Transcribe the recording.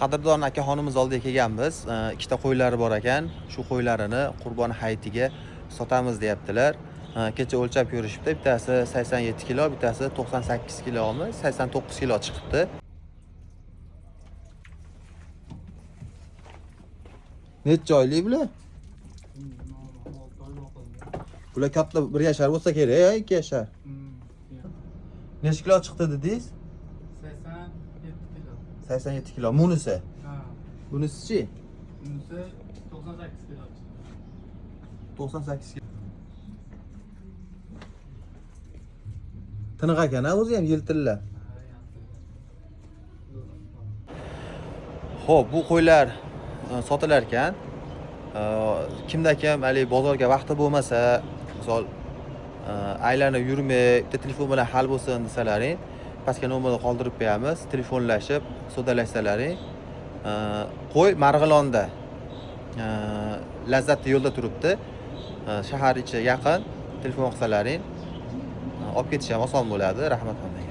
Qadrdon akaxonimiz oldiga kelganmiz. Ikkita qo'ylari bor ekan. Shu qo'ylarini Qurbon hayitiga sotamiz deyaptilar. Kecha o'lchab ko'rishibdi. Bittasi 87 kilo, bittasi 98 kilomi, 89 kilo chiqibdi. Necha oylik bular? Bular katta 1 yashar bo'lsa kerak, ya 2 yashar. Necha kilo chiqdi dedingiz? 87 kilo. 87 kilo. Bunisi. Ha. Bunisi-chi? Bunisi 98 kilo. 98 kilo. Tiniq ekan, ha, o'zi ham yiltillab. Xo'p, bu qo'ylar sotilar ekan. Kimda kim haligi bozorga vaqti bo'lmasa, misol aylanib yurmay, bitta telefon bilan hal bo'lsin desalaring, pastga nomerni qoldirib qo'yamiz, telefonlashib, savdolashsalaring. Qo'y Marg'ilonda. Lazzatli yo'lda turibdi. Shahar ichi yaqin, telefon qilsalaring, olib ketish ham oson bo'ladi. Rahmat hammaga.